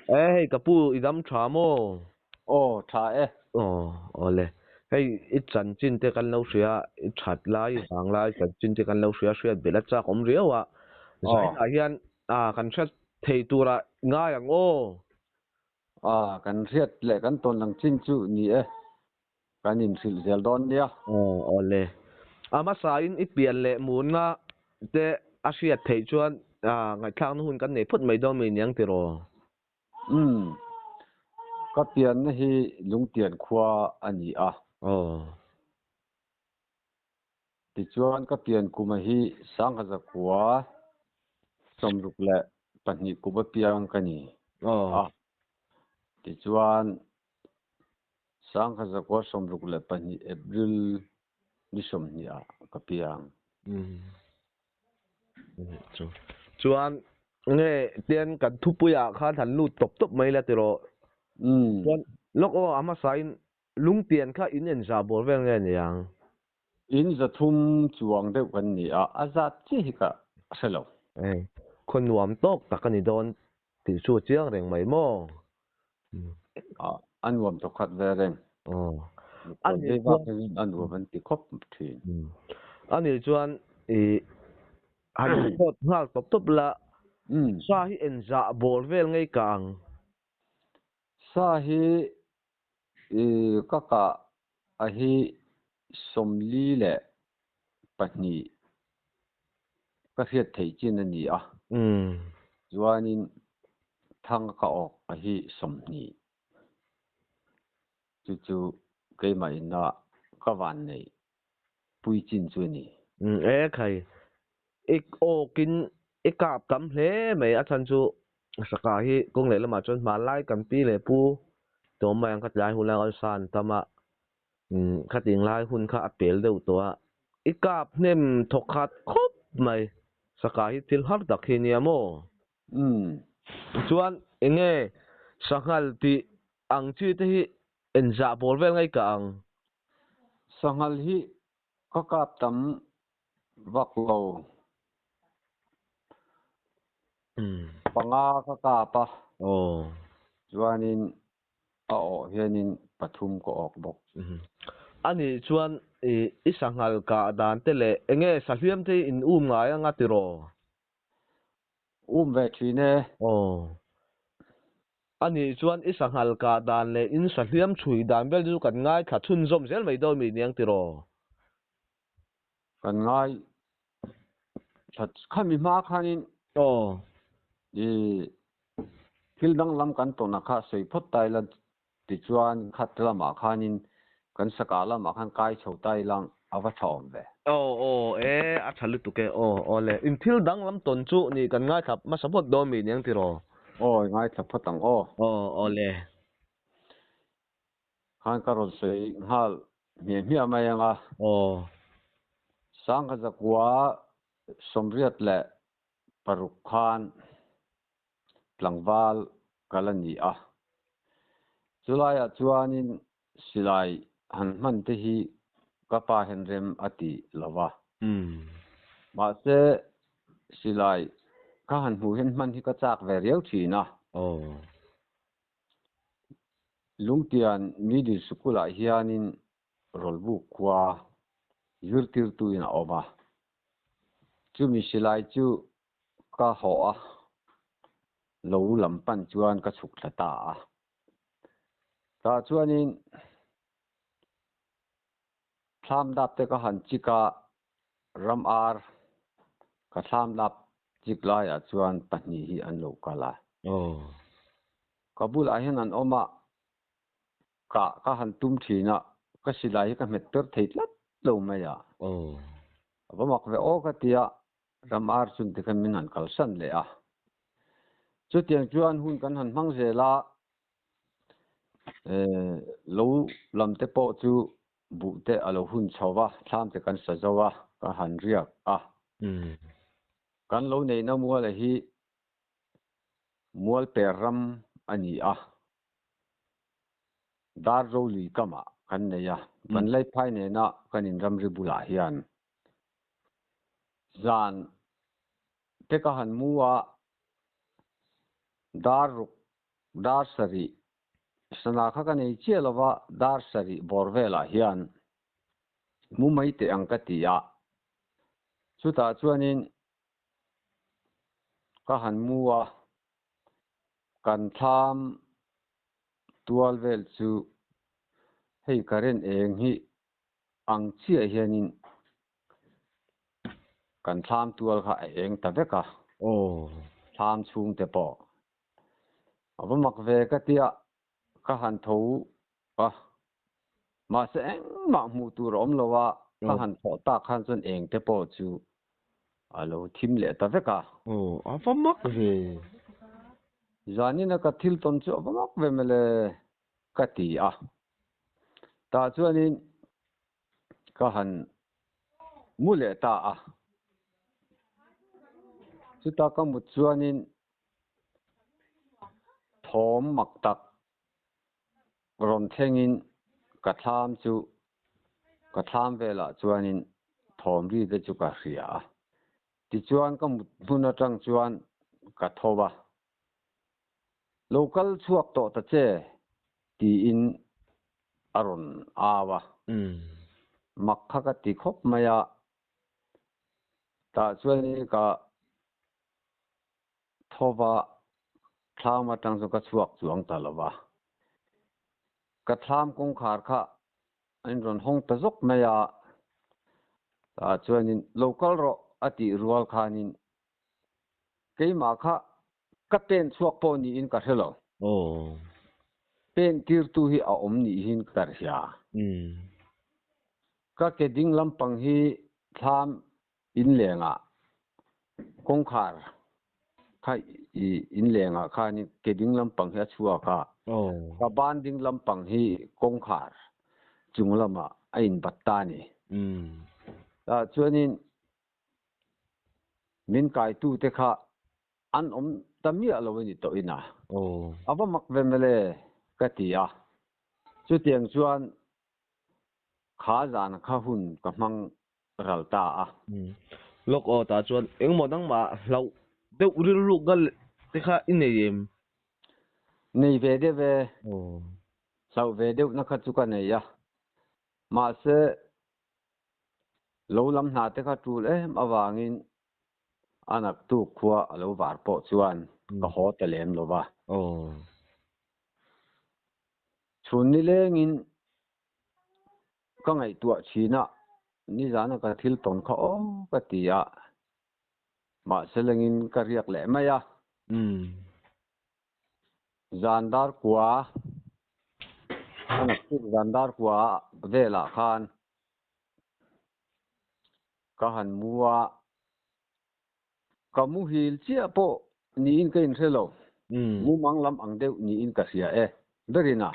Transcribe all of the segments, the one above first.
E hei ka pu i dam tha maw? Aw tha e. Aw awle hei i chanchin te kan lo hria i that lai i vang lai chanchin te kan lo hria hriat belh a chak awm riau a zainah hian kan hriat thei tura ngai ang aw. A kan hriat leh kan tawn lang chin chu ni e, kan inhrilh zel dawn nia. Aw awle. A hmasain i pian leh munna te a hriat theih chuan ngaihthlakna hun kan nei phawt mai dawn mai niang tiraw? Umm. Ka pianna hi Lungtian khua a ni a. Aw. Tichuan ka pian kuma hi Sanghaza khua 62 kum apiang ka ni a. Tichuan 1962 April ni 20 ah ka piang. Chuan nge tian kan thupuiah khan han lut tawp tawp mai la tiraw? Chuan lawk aw a hmasain Lungtian kha in en za bawr vel nge niang? In 300 chuang deuh kan ni a, a zat chiah hi ka hre lo. Hei, khaw nuam tawk tak a ni dawn tih chu a chiang reng mai maw? A nuam tawk khat ve reng. Aw. Mikhual vei vak hian a nuam an ti khawp thin. A nih chuan i han record nghal tawp tawp la, sa hi en zah bawr vel ngei ka ang. Sa hi I ka kah a hi 42 ka hriat theih chin a ni a. Chuanin thang ka awk a hi 20. Chu chu keimah ina ka van nei pui chin chu a ni. E khai, i awkin i kap tam hle mai a chhan chu saka hi kawng leh lamah chuan hmanlai kan pi leh pu tawm mai ang kha tlai hun lai khan sa an tam a, khating lai hun kha a pel deuh tawh a, i kap hnem thawk khat khawp mai saka hi thil har tak hi nia maw? Chuan enge sanghal tih ang chi te hi enzah bawl vel ngai ka ang? Sanghal hi ka kap tam vak lo. 5 ka kap a. Chuanin a awh hianin 3 ka awk bawk. Anih chuan i sanghal kah dan te leh enge sahliam te hi in um ngai anga tiraw? Um ve thin e. Aw. Anih chuan i sanghal kah dan leh in sahliam chhui dan vel chu kan ngaithla chhunzawm zel mai dawn mi niang tiraw? Kan ngai thla khami hma khanin. Aw. I thil danglam kan tawnah kha sawi phawt ta ila tichuan khat lamah khanin kan saka lamah khan kai chho ta ila a va tha awm ve. Aw aw e a tha lutuk e aw aw le in thil danglam tawn chu ni kan ngaithla hmasa phawt dawn mi niang tiraw? Aw i ngaithla phawt ang aw. Aw aw le. Khan ka rawn sawi nghal hmiah hmiah mai ang a. Aw. 1986 khan tlangval kal a ni a. Chulaiah chuanin silai han hman te hi ka pa hian rem a ti lo va. Mahse, silai ka han hmuh hian hman hi ka chak ve riau thin a. Lungtian Middle School-ah hianin Rawlbuk khua zirtirtuin a awm a. Chumi silai chu ka haw a, lo lam pan chuan ka chhuk thla ta a. Tah chuanin thlam dap te ka han chik a, ram ar ka thlam dap chik laiah chuan pahnih hi an lo kal a. Ka bulah hian an awm a, kah ka han tum thin a, ka silai hi ka hmet per thei tlat lo mai a. A va mak ve aw ka ti a, Ram ar chun te khan min han kalsan leh a. Chutiang chuan hun kan han hmang zel a, lo lam te pawh chu buh te a lo hun chho va, thlam te kan sa zo a, ka han riak a. Kan lo neihna muala hi Mualper ram a ni a, dar ro lui kamah kan nei a, kan Laiphai nena kan inramri bulah hian Zan te ka han mu a, dar ruk Dar sarih sana kha ka nei chiah lova dar sarih bawr velah hian mu mai teh ang ka ti a. Chutah chuanin ka han mu a, kan thlam tual vel chu hei current eng hi ang chiah hianin kan thlam tual kha a eng ta vek a, thlam chhungte pawh. A va mak ve ka tia ka han tho a, mahse engmah hmuh tur a awm lo a, ka han thawh tak khan chuan eng te pawh chu a lo thim leh ta vek a. Aw, a va mak ve. Zanina ka thil tawn chu a va mak ve mawle ka ti a, tah chuanin ka han mu leh ta a. Chuta ka mut chuanin Thawm mak tak rawn thlengin ka thlam chu ka thlam velah chuanin thawm ri te chu ka hria a. Tichuan ka mut hmun atang chuan ka tho va, Lo kal chhuak tawh ta che tiin a rawn au a. Mak kha ka ti khawp mai a, tah chuanin ka Thova thlam atang chu ka chhuak chuang ta lo va, ka thlam kawngkhar kha a inrawn hawng ta zawk mai a, tah chuanin lo kal rawh a tih rual khanin keimah kha ka pen chhuak pawh niin ka hre lo. Pen tirtu hi a awm nihin ka hria. Ka ke ding lampang hi thlam Inlengah kawngkhar kha i inlengah khanin ke ding lampang hi a chhuak a, ka ban ding lampang hi kawngkhar chung lamah a inbat ta a ni. Tah chuanin min kaitute kha an awm ta miah lo a ni tawh ina. A va mak ve mawle ka ti a. Chutiang chuan kha zan kha hun ka hmang ral ta a. Lawk aw tah chuan engmaw nangmah hlauh deuh rilruk ka te kha i nei em? Nei ve deuh e. Hlauh ve deuh na kha chu ka nei a. Mahse lo lam hna te kha tul em avangin a naktuk khua a lo var pawh chuan ka haw ta lem lo va. Chhun nilengin Ka ngaihtuah thin a, nizana ka thil tawn kha aw ka ti a, mahse lengin ka riak leh mai a. Zan dar kua, a naktuk zan dar kua velah khan ka han mu a, ka muhil chiah pawh niin ka inhre lo, mumang lam ang deuh niin ka hria e, berin a.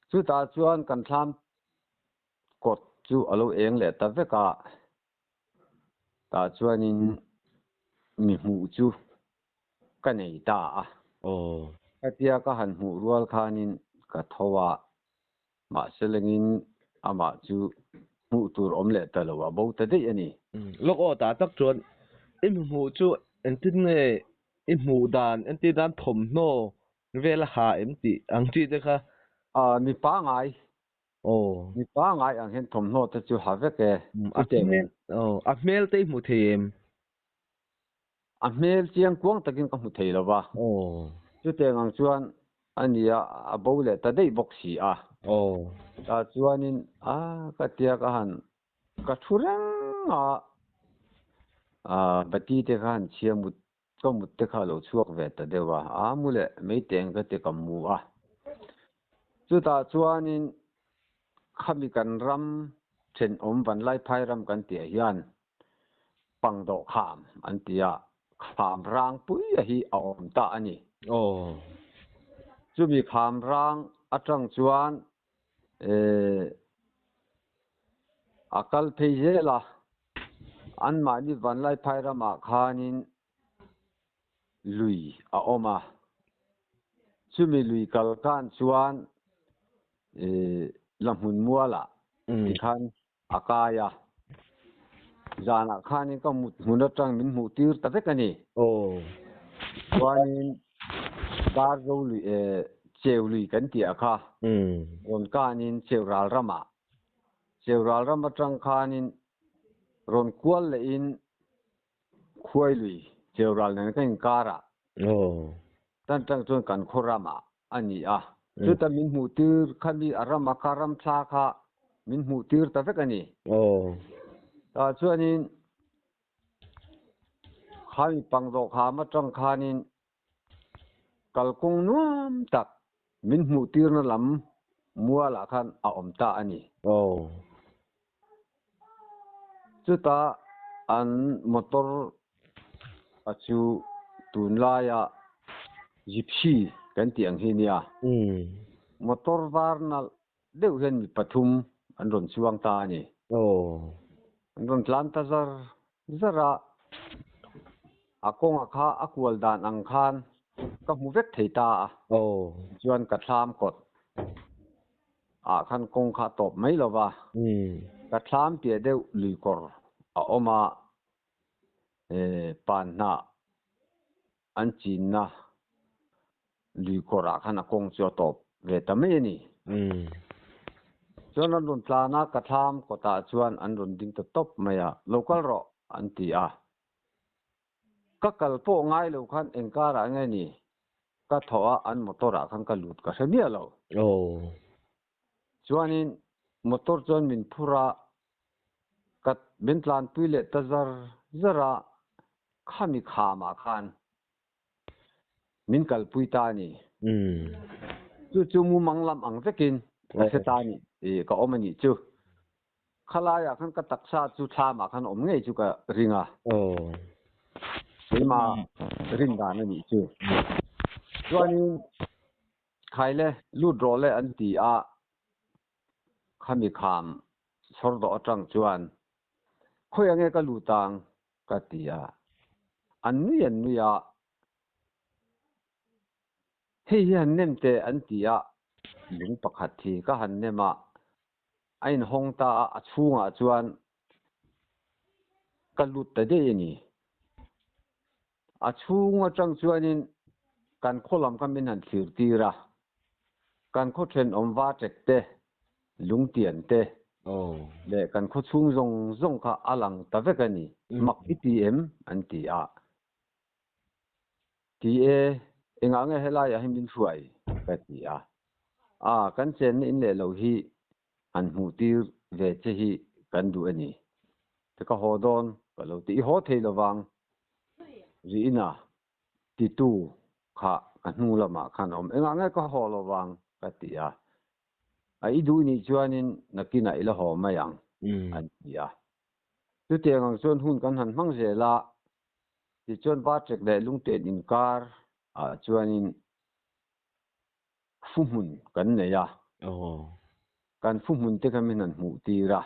Chutah chuan kan thlam kawt chu a lo eng leh ta vek a, tah chuanin mi hmuh chu ka nei ta a. Khatia ka han hmuh rual khanin ka tho a, mahse lengin amah chu hmuh tur awm leh ta lo a, bo ta daih a ni. Lawk aw tah tak chuan i hmuh chu engtin nge i hmuh dan, entir dan thawmhnaw Vel a ha em tih ang chi te kha. Aw mi pangai. Aw. Mi pangai ang hian thawmhnaw te chu ha vek e. A hmel aw a hmel te i hmu thei em? A hmel chiang kuang takin ka hmu thei lo va. Aw. Chutiang ang chuan a nia a bo leh ta daih bawk si a. Aw. Tah chuanin a ka tia ka han ka thu reng a, bati te kha han chhia mut Ka mut te kha a lo chhuak ve ta deuh a, a mu leh mai teng ka ti ka mu a. Chutah chuanin khami kan ram thenawm Vanlaiphai ram kan tih hian Pangdawh kham an ti a, kham rang pui a hi a awm ta a ni. Chumi kham rang atang chuan a kal phei zel a, anmahni Vanlaiphai ramah khanin lui a awm a, chumi lui kal khan chuan la hmun mualah tikhan a kai a, zanah khanin ka mut hmun atang min hmuh tir ta vek a ni. Chuanin. Dar ro lui cheu lui kan tih ah kha rawn kanin cheu ral ramah cheu ral ram atang khanin rawn kual lehin khuai lui cheu ral nen kan inkarah tan tang chuan kan khaw ramah a ni a. Chuta min hmuh tir kha mi a rama kha ram thla kha min hmuh tir ta vek a ni. Tah chuanin Khami pangzawh kham atang khanin kalkawng nuam tak min hmuh tirna lam mualah khan a awm ta a ni. Chutah an motor a chu tunlaia Gypsy kan tih ang hi nia. Motor var nalh deuh hian mi pathum an rawn chuang ta a ni. An rawn tlan ta zar zar a, a kawnga kha a kual dan ang khan ka hmu vek thei ta a. Chuan ka thlam kawt ah khan kawng kha a tawp mai lo va, ka thlam piah deuh lui kawr a awm a, pan hnah an chinna lui kawrah khan a kawng chu a tawp ve ta mai a ni. Chuan an rawn tlan a, ka thlam kawtah chuan an rawn ding ta tawp mai a, lo kal rawh an ti a. Ka kal pawh ngai lo khan engkarah nge ni ka thawh a, an motor ah khan ka lut ka hre miah lo. Chuanin motor chuan min phur a, ka min tlanpui leh ta zar zar a, khami khamah khan min kalpui ta a ni. Chu chu mumang lam ang vekin ka hre ta a ni, ka awm a nih chu. Khalaiah khan ka taksa chu thlamah khan awm ngei chu ka ring a. Keimah rin dan a nih chu. Chuanin Khai le, lut rawh le an ti a, khami kham chhawr dawh atang chuan khawi ange ka lut ang ka ti a, an nui an nui a, hei hi han nem teh an ti a, lung pakhat hi ka han nem a, a inhawng ta a, a chhungah chuan ka lut ta daih a ni. A chhung atang chuanin kan khaw lam kha min han thlir tir a, kan khaw thenawm va tek te, lungtian te leh kan khaw chhung zawng zawng kha a lang ta vek a ni. Mak i ti em? an ti a. Ti e, engah nge helaiah hi min hruai? ka ti a. A, kan chenna in leh lo hi han hmuh tir ve che hi kan duh a ni. Te ka haw dawn ka lo ti. I haw thei lovang Rihna titu kha ka hnu lamah khan a awm. Engah nge ka haw lovang ka ti a. A i duh nih chuanin nakinah i la haw mai ang an ti a. Chutiang ang chuan hun kan han hmang zel a, tichuan Vatrek leh Lungten inkar ah chuanin fu hmun kan nei a. Kan fu hmun te kha min han hmuh tir a.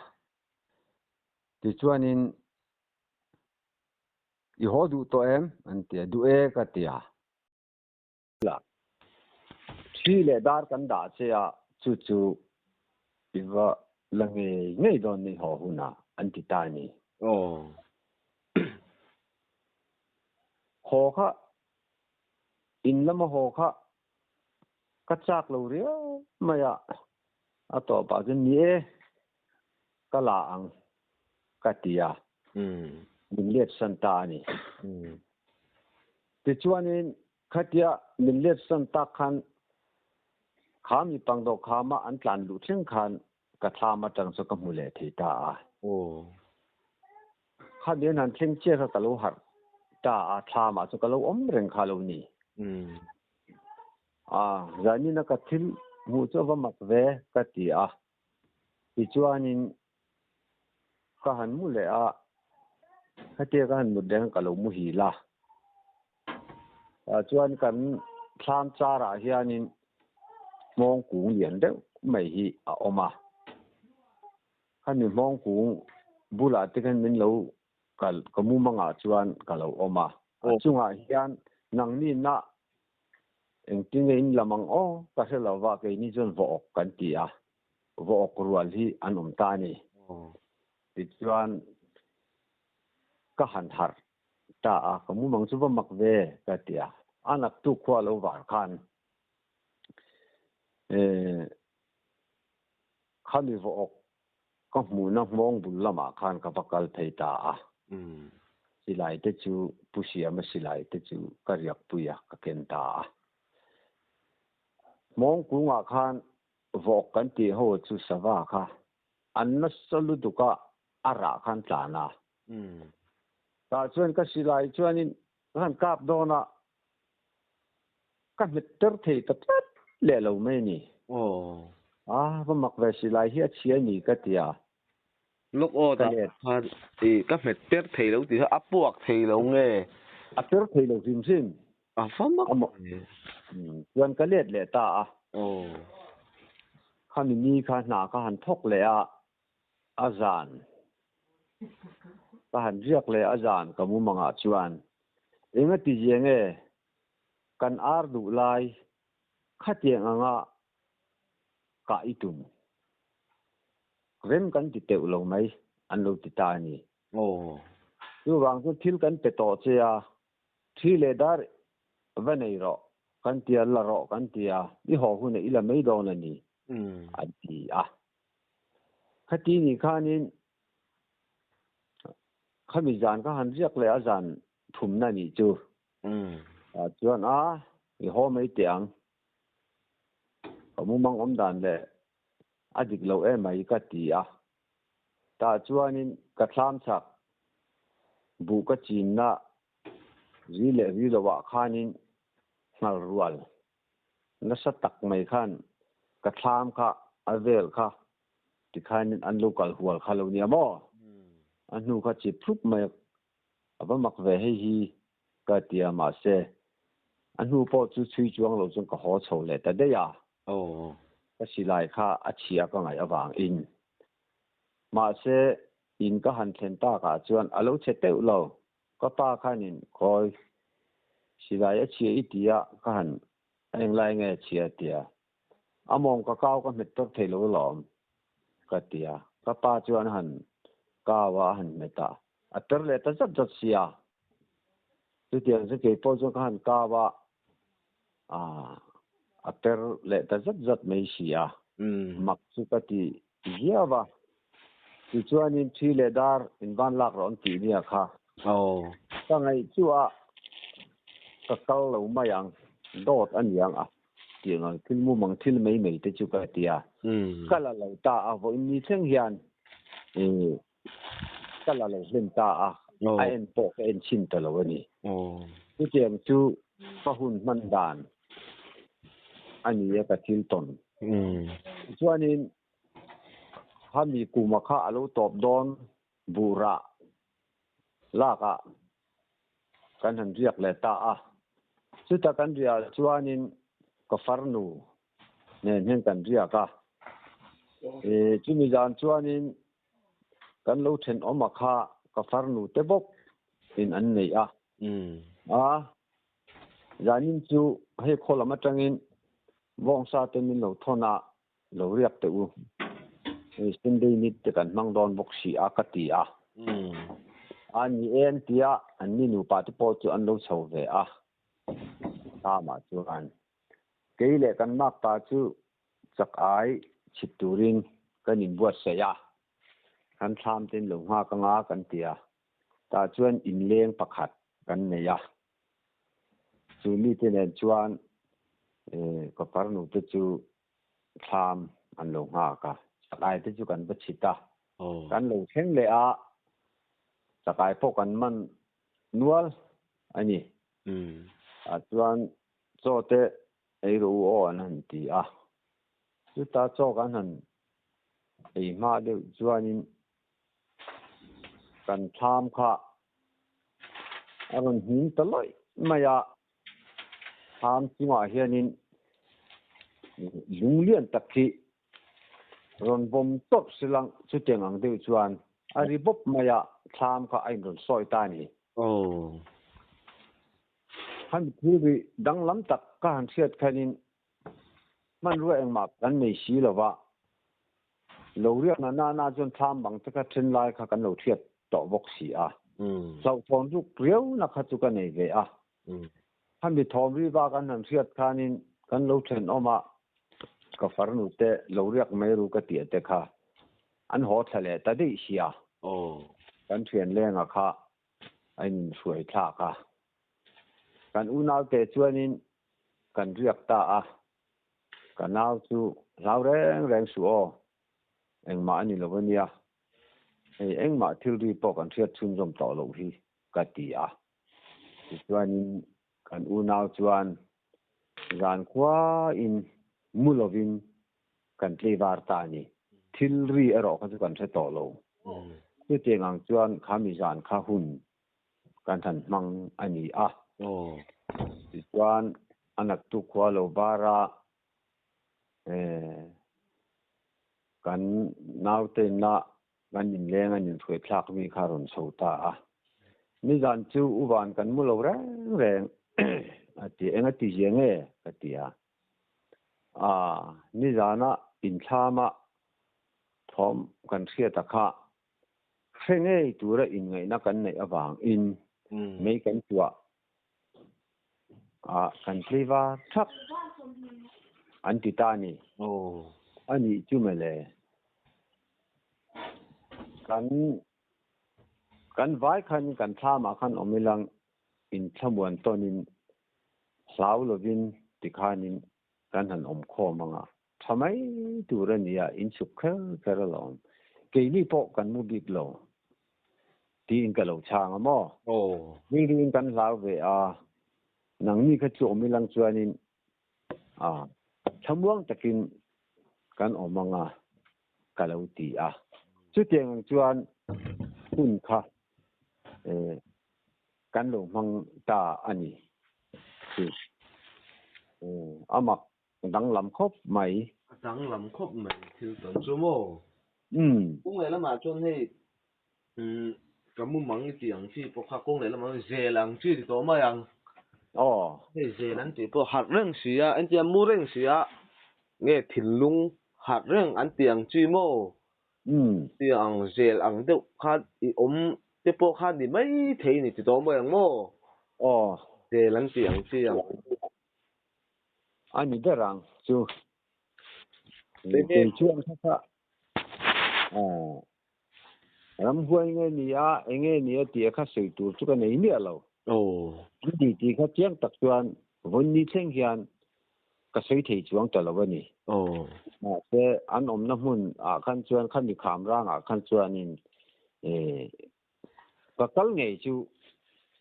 Tichuanin i haw duh tawh em? An ti a, duh e ka ti a. La, thi leh dar kan dah che a, chu chu i va la ngei ngei dawn ni haw hunah an ti ta a ni. Haw kha, in lama haw kha ka chak lo riau mai a, a tawpah chuan ni e, ka la ang ka ti a, min let san ta a ni. Tichuanin khatia min let san tak khan kha mi pangdawh khama an tlan luh thleng khan ka thlam atang chu ka hmu leh thei ta a. Khami an han thleng chiah kha ka lo harh ta a, thlamah chu ka lo awm reng kha lo ni. A, zanina ka thil hmuh chu a va mak ve ka ti a. Tichuanin ka han mu leh a, khatia ka han mut leh khan ka lo muhil a. Tah chuan kan thlam charah hianin hmawng kung lian deuh mai hi a awm a. Khami hmawng kung bulah te khan min lo kal ka mumangah chuan ka lo awm a. A chungah hian nangni na Engtin nge in lam ang aw? Ka hre lo va, keini chuan vawk kan ti a, vawk rual hi an awm ta a ni. Tichuan ka han harh ta a, ka mumang chu va mak ve ka ti a. A naktuk khua lo var khan eh khami vawk ka hmuhna hmawng bul lamah khan ka va kal phei ta a. Silai te chu Pu Siama silai te chu ka riakpui a, ka ken ta a. Hmawng kungah khan vawk kan tih ho chu sava kha an nasa lutuk a, a rah khan tlan a. Tah chuan ka silai chuanin ka han kap dawn a, ka hmet ter thei ta tlat leh lo mai a ni. A va mak ve silai hi a chhia a ni ka ti a. Lawk aw dah khan i ka hmet per thei lo tih kha a puak thei lo nge? A per thei lo hrim hrim. A va mak ve. Chuan ka let leh ta a. Khami ni kha hna ka han thawk leh a, a zan ka han riak leh a zan ka mumangah chuan enga ti zia nge kan ar duh lai khatiang anga kah i tum rem kan ti teuh lo mai an lo ti ta a ni. Chuvang chu thil kan pe tawh che a, thi leh dar va nei rawh kan ti a, la rawh kan ti a, i haw hunah i la mai dawn a ni an ti a. Khati ni khanin khami zan kha han riak leh a zan thumna nih chu. Chuan a, i haw mai teh ang. Ka mumang awm dan leh a dik lo em mai ka ti a. Tah chuanin ka thlam chak buh ka chinna ri leh ri lovah khanin nghal rual nasa tak mai khan ka thlam kha a vel kha tikhanin an lo kal hual kha lo nia maw? A hnu kha chip thlup mai a va mak ve hei hi ka ti a mahse a hnu pawh chu chhui chuang lo chuan ka haw chho leh ta daih a. Ka silai kha a chhia ka ngaih avangin. Mahse in ka han thlen takah chuan a lo chhe teuh lo. Ka pa khanin khawi silai a chhia i ti a, ka han englai nge a chhia a ti a. A mawng ka kau ka hmet tawp thei lo alawm ka ti a. Ka pa chuan a han kau a, a han hmet a. A ter leh ta zat zat si a. Chutiang chu kei pawh chuan ka han kau a, a ter leh ta zat zat mai si a. Mak chu ka ti viau a. Tichuanin thi leh dar invan lak rawh an tih nia kha. Ka ngaih chu a ka kal lo mai ang, dawt a niang a tih ang thil mumang thil mai mai te chu ka ti a. Ka la lo ta a, vawiin ni thleng hian ka la lo hlen ta a, a en pawh ka en chhin ta lo a ni. Chutiang chu ka hun hman dan a ni a ka thil tawn. Tichuanin Khami kuma kha a lo tawp dawn buhrah lakah kan han riak leh ta a. Chuta kan riah chuanin ka farnu nen hian kan riak a. Chumi zan chuanin kan lo thenawm a kha ka farnu te bawk in an nei a. A zanin chu hei khaw lam atangin vawngsa te min lo thawn a. Lo riak teh u. Hei Sunday ni te kan hmang dawn bawk si a ka ti a. A ni e an ti a, an ni nupa te pawh chu an lo chho ve a. Thamah chuan kei leh kan makpa chu chak ai chhit turin kan inbuatsaih a. Kan thlam ten lo nghak anga kan ti a. Tah chuan inleng pakhat kan nei a. Chu mite nen chuan ka farnu te chu thlam an lo nghak a, chakai te chu kan va chhit a, kan lo thleng leh a, chakai pawh kan man nual a ni. Tah chuan chaw te ei rawh u aw an han ti a, chuta chaw kan han ei hma deuh chuanin kan thlam kha a rawn hnim ta lawih mai a, thlam chungah hianin lung lian tak hi rawn vawm tawp silang chutiang ang deuh chuan a ri bawp mai a, thlam kha a inrawn sawi ta a ni. Khami thil ri danglam tak ka han hriat khanin Hmanrua engmah kan nei si lo va, lo riakna nana chuan thlam bang te kha then lai kha kan lo hriat tawh bawk si a. Hlauhthawn ruk riauna kha chu ka nei ve a. Khami thawm ri bak an han hriat khanin kan lo thenawm a, ka farnu te lo riak mai ru ka tih te kha an haw thla leh ta daih sia. Kan thian lenga kha a inhruai thlak a. Kan unaute chuanin kan riak ta a, ka nau chu hlau reng reng suh aw, engmah a ni lo ania, hei engmah thil ri pawh kan hriat chhunzawm tawh loh hi ka ti a. Tichuanin kan unau chuan zan khuain mu lovin kan tleivar ta a ni. Thil ri erawh kha chu kan hre tawh lo. Chutiang ang chuan khami zan kha hun kan han hmang a ni a. Tichuan a naktuk khua lo bar a, kan naute inna kan inleng an inhruai thlak mi kha a rawn chho ta a. Nizan chu u van kan mu lo reng reng a ti, eng a ti zia nge ka ti a. Aa, nizana inthlama thawm kan hriat a kha hre ngei tura inngaihna kan neih avangin mei kan tuah a, kan tlei var thap an ti ta a ni. A nih chu mawle. Kan kan vai khan kan thlamah khan awm ilang inthlamuan tawnin hlau lovin tikhanin kan han awm khawm ang a. Tha mai tur a nia, in chhuk kher kher alawm. Keini pawh kan mu bik lo tiin ka lo chhang a maw? Rilruin kan hlau ve a, nangni kha chu awm ilang chuanin a thlamuang takin kan awm ang a ka lo ti a. Chutiang ang chuan hun kha kan lo hmang ta a ni. A mak Danglam khawp mai. A danglam khawp mai thil tawn chu maw? Umm. Kawng leh lamah chuan hei umm ka mumang i tih ang chi pawh kha kawng leh lamah chuan zel ang chi ti tawh mai ang. Aw. Hei zel an tih pawh harh reng si a, entia mu reng si a, nge thinlung harh reng an tih ang chi maw? Umm. Tih ang zel ang deuh kha i awm te pawh kha ni mai thei ni ti tawh mai ang maw? Aw. Zel an tih ang chi ang. A ni ber ang chu. Kei chuan kha kha ramhuai nge ni a, enge ni a tih kha sawi tur chu ka nei miah lo. An ti tih kha chiang tak chuan vawiin thleng hian ka sawi thei chuang ta lo a ni. Mahse an awmna hmun ah khan chuan khami kham rang ah khan chuanin Ka kal ngei chu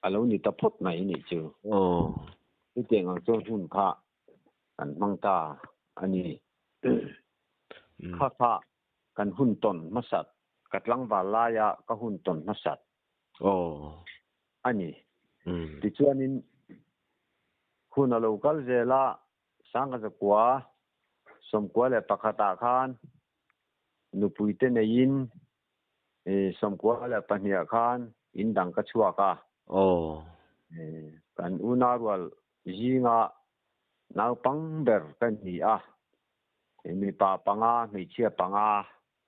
a lo ni ta phawt mai nih chu. Chutiang ang chuan hun kha kan hmang ta a ni. Kha kha kan hun tawn hmasat, ka tlangval laia ka hun tawn hmasat a ni. Tichuanin hun a lo kal zel a, Sangkazakua 91 khan nupuite neiin 92 khan in dang ka chhuak a. Kan unau rual zinga naupang ber ka ni a. Mipa panga, hmeichhia panga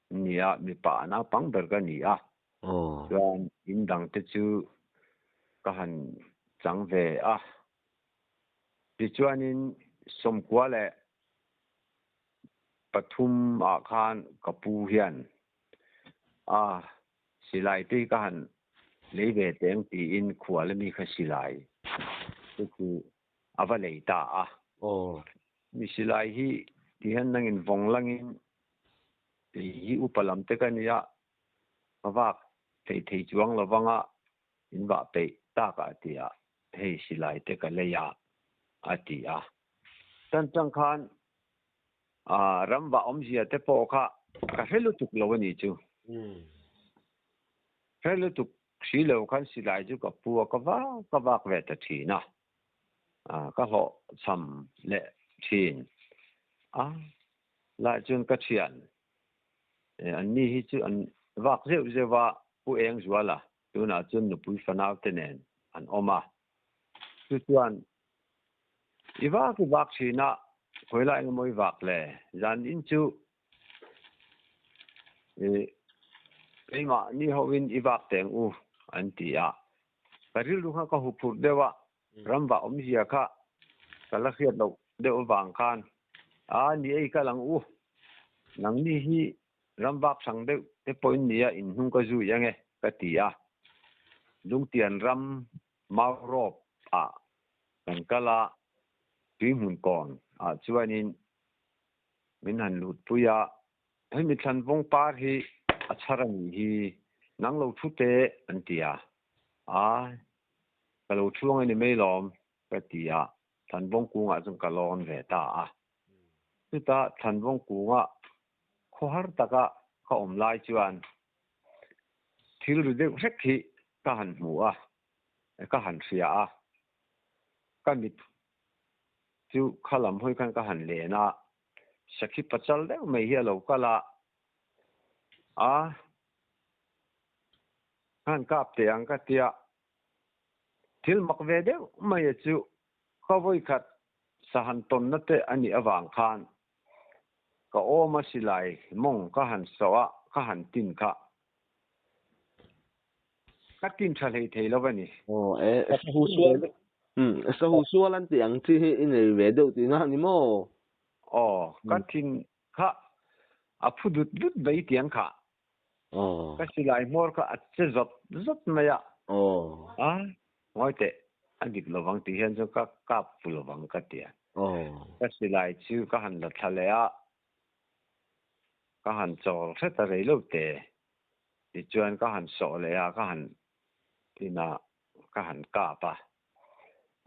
ni a, mipa naupang ber ka ni a. Chuan in dang te chu ka han chang ve a. Tichuanin 93 ah khan ka pu hian a silai te hi ka han lei ve teh ang tiin khual ami kha silai te chu a va lei ta a. Mi silai hi ti hian nangin vawng langin kei hi upa lam te ka nia ka vak thei thei chuang lovang a in vah peih tak ah ti a hei silai te ka lei a a ti a. Tan tang khan ram vah awmzia te pawh kha ka hre lutuk lo a nih chu. Hre lutuk si lo khan silai chu ka pu a, ka vak ka vak ve ta thin a, ka hlawh cham leh thin a. Lai chuan ka thian an ni hi chu an vak zeuh zeuh a, Pu Engzuala tunah chuan nupui fanau te nen an awm a. Chu chuan I vak i vak thin a, khawi lai eng emaw i vak le? Zan in chu i keimah ni ho in i vak teng u an ti a. Ka rilru kha ka huphurh deuh a. Ramvah awmzia kha ka la hriat loh deuh avang khan a ni ei kal ang u, nangni hi ramvak hrang deuh te pawhin nia inhnung ka zui ange ka ti a. Lungtian ram Maurawp ah kan kal a, tuihmun kawn ah chuanin min han lut pui a, hemi thlanvawng par hi a chhar a nih hi, nang lo thu teh an ti a, a ka lo thu ang a ni mai lawm ka ti a, thlanvawng kungah chuan ka lawn ve ta a. Chutah thlanvawng kungah khawhar taka ka awm lai chuan thil ri deuh hrek hi ka han hmu a, ka han hria a, ka mit chu kha lam hawi khan ka han len a, sakhi pachal deuh mai hi a lo kal a, a han kap teh ang ka tia, thil mak ve deuh mai a chu ka vawi khat sahan tawnna te a nih avang khan ka awm a silai mawng ka han sawh a, ka han tin kha. Ka tin tha hlei thei lo a ni. Aw e, sahu sual um sahu sual an tih ang chi hi i nei ve deuh tihna a ni maw? Aw, ka thin kha a phu dut dut mai tiang kha. Aw. Ka silai hmawr kha a che zawt zawt mai a. Aw. A, ngawi teh, a dik lovang tih hian chuan ka kap fu lovang ka ti a. Aw. Ka silai chu ka han la thla leh a, ka han chawl hret a rei lo te. Tichuan ka han sawh leh a, ka han tin a, ka han kap a.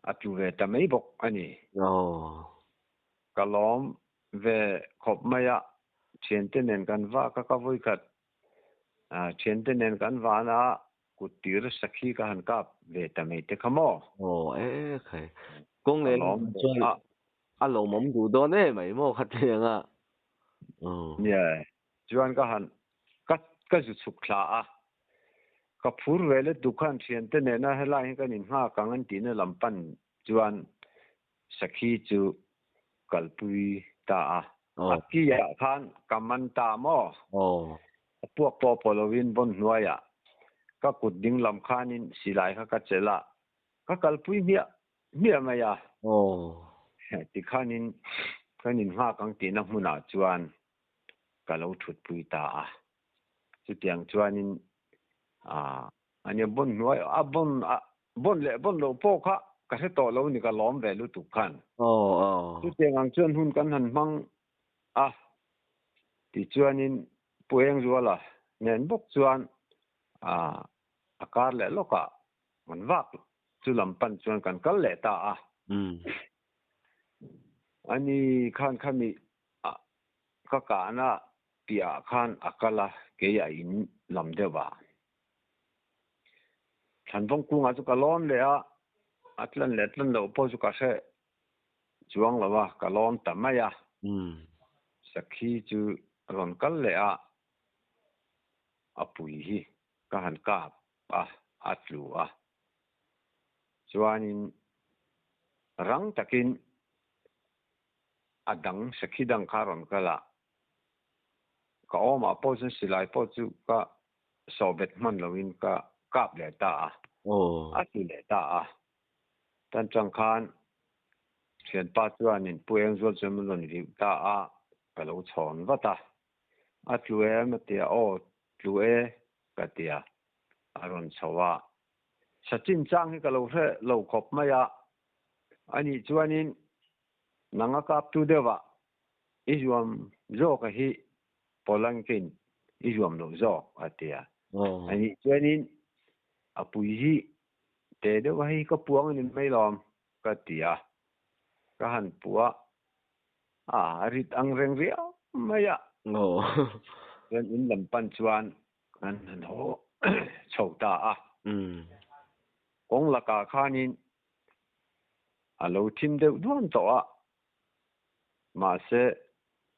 A tlu ve ta mai bawk a ni. Aw. Ka lawm ve khawp mai a, thiante nen kan vak a, ka vawikhat thiante nen kan van a, kut tir sakhi ka han kap ve ta mai te kha maw? Aw e khai. Kawng leh lam chuan a lawmawm duh dawn em mai maw khatiang a. Nia, chuan ka han ka ka zu chhuk thla a, ka phur ve let duk khan thiante nena helai hi kan innghak ang an tihna lam pan chuan Sakhi chu kalpui ta a. A ki ah khan ka man ta maw? A puak pawh pawh lovin vawn hnuaiah ka kut ding lam khanin silai kha ka chelh a, ka kalpui hmiah hmiah mai a. Tikhanin kan innghak ang tihna hmunah chuan ka lo thutpui ta a. Chutiang chuanin Ania bon hnuai a bon a bon leh bon loh pawh kha ka hre tawh lo ni ka lawm ve lutuk khan. Aw aw. Chutiang ang chuan hun kan han hmang a tichuanin Pu Engzuala nen bawk chuan a kar leh lawkah kan vak chu lam pan chuan kan kal leh ta a. Ani khan khami ka kahna piahah khan a kal a, kei a in lam deuh a. Thlanvawng kungah chu ka lawn leh a, a tlan leh tlan loh pawh chu ka hre chuang lo a, ka lawn ta mai a. Sakhi chu a rawn kal leh a, a pui hi ka han kap a, a tlu a. Chuanin rang takin a dang sakhi dang kha a rawn kal a, ka awmah pawh chuan silai pawh chu ka sawhbet hman loin ka kap leh ta a, a ti leh ta a. Tan chang khan thianpa chuanin Pu Engzual chuan min rawn viuh ta a, ka lo chhawn vat a. A tlu em a tia, aw tlu e ka tia, a rawn chho a. Sachin chang hi ka lo hre lo khawp mai a, anih chuanin nang a kaptu deuhah i zuam zawk a hi Polankin i zuam loh zawk a ti a. Anih chuanin a pui hi te deuh a hei ka puang a ni mai lawm ka ti a. Ka han puah a, a rit ang reng riau mai a. Chuan in lam pan chuan kan han haw chho ta a. Kawng lakah khanin a lo thim deuh duam tawh a. Mahse,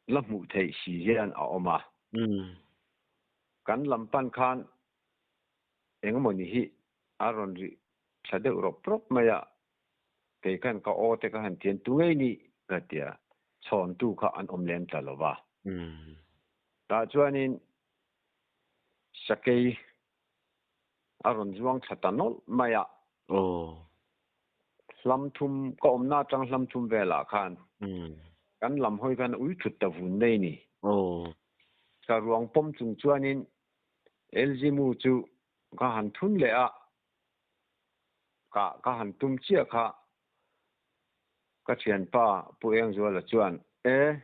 la hmuh theih si hian a awm a. Kan lam pan khan engmawni hi a rawn ri thla deuh rawp rawp mai a, kei khan ka aw te ka han thian tu ngei ni ka ti a, chhawntu kha an awm lem ta lo va. Tah chuanin sakei a rawn zuang thla ta nawlh mai a. Hlam thum ka awmna atang hlam thum velah khan kan lam hawi khan ui thut ta vun nei ni. Ka ruang pawm chung chuanin LG mu chu ka han thun leh a, ka ka han tum chiah kha ka thianpa Pu Engzuala chuan, E,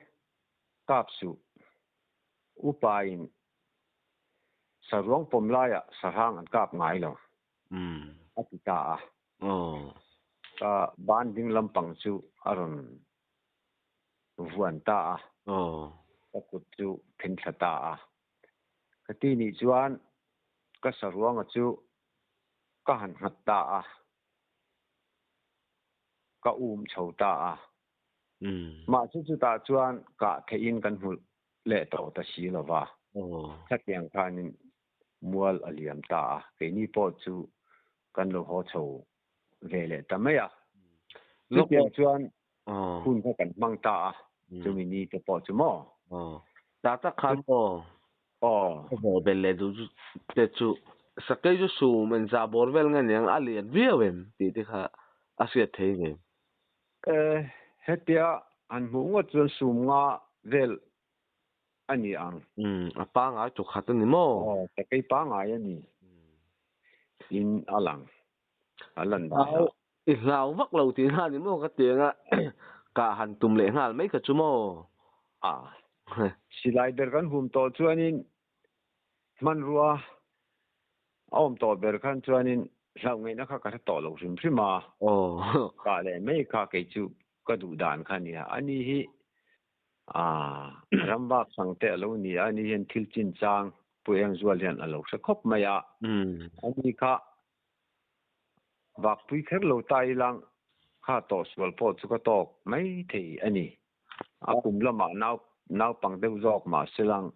kap suh, upain saruang pawm laiah sahrang an kap ngai lo, a ti ta a. Ka ban ding lampang chu a rawn vuan ta a, ka kut chu phen thla ta a. Ka ti nih chuan ka saruanga chu ka han nghat ta a, ka um chho ta a. Mahse chutah chuan kah theihin kan hmu leh tawh ta si lo va, khatiang khanin mual a liam ta a, keini pawh chu kan lo haw chho ve leh ta mai a. Chutiang chuan hun kha kan hmang ta a, chumi ni te pawh chu maw? Tah tak khan maw? Aw. Ka haw bel leh duh chu te chu sakei chu sum engzah bawr vel nge niang a lian viau em tih te kha a hriat thei ngei. E, hetia han hmuh ngawt chuan sum nga vel a ni ang. Umm, a pangai chu khat a ni maw? Aw, sakei pangai a ni. In a lang, a lan dan a. I hlau vak lo tih nghal ni maw ka ti anga kah han tum leh nghal mai kha chu maw? A, silai ber kan hum tawh chuanin hmanrua a awm tawh ber khan chuanin hlauh ngaihna kha ka hre tawh lo hrim hrim a. Kah leh mai kha kei chu ka duh dan kha a nia. Ani hi ram vak sang te a lo ni a, ani hian thil chinchang Pu Engzual hian a lo hre khawp mai a. Ani kha Vakpui kher lo ta ilang kha tawhsual pawh chu ka tawk mai thei a ni. A kum lamah nau naupang deuh zawk mah se lang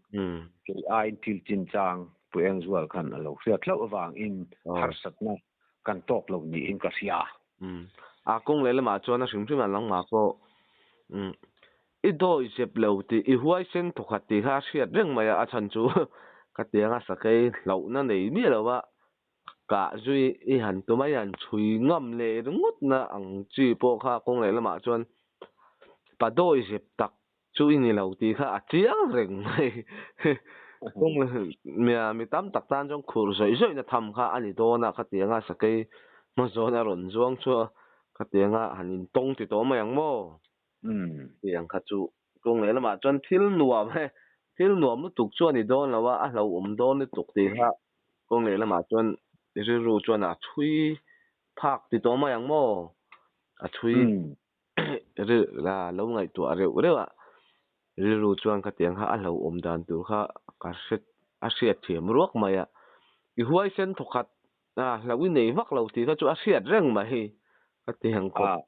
kei aiin thil chinchang Pu Engzual khan a lo hriat hlauh avangin harsatna kan tawk lo niin ka hria. A kawng leh lamah chuan a hrim hrim a langmah pawh i dawi zep lo tih i huaisen thawkhat tih kha a hriat reng mai a, a chhan chu ka tianga sakei hlauhna nei miah lo a Kah zui i han tum a, i han chhui ngam leh ringawt na ang chi pawh kha kawng leh lamah chuan pa dawi zep tak chu i ni lo tih kha a chiang reng mai. Kawng leh mi tam tak tan chuan khurh zawih zawih na tham kha a ni dawn a, khatiang a sakei hma zawn a rawn zuang chu a, khatiang a han intawng ti tawh mai ang maw? Tiang kha chu kawng leh lamah chuan thil nuam he, thil nuam lutuk chu a ni dawn lo a, a hlauhawm dawn lutuk tih kha kawng leh lamah chuan rilru chuan a chhui phak ti tawh mai ang maw? A chhui la lo ngaihtuah reuh reuh a, rilru chuan khatiang kha a hlauhawm dan tur kha ka hre a hriat thiam ruak mai a, i huaisen thawkhat a hlauh i nei vak lo tih kha chu a hriat reng mai khatiang khawp.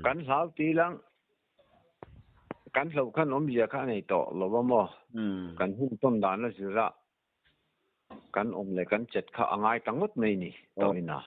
Kan hlau ti lang kan hloh khan awmzia kha a nei tawh lo va maw? Kan hun tawn dan a zir a, kan awm leh kan chet kha a ngai ta ngawt mai ni tawh ina.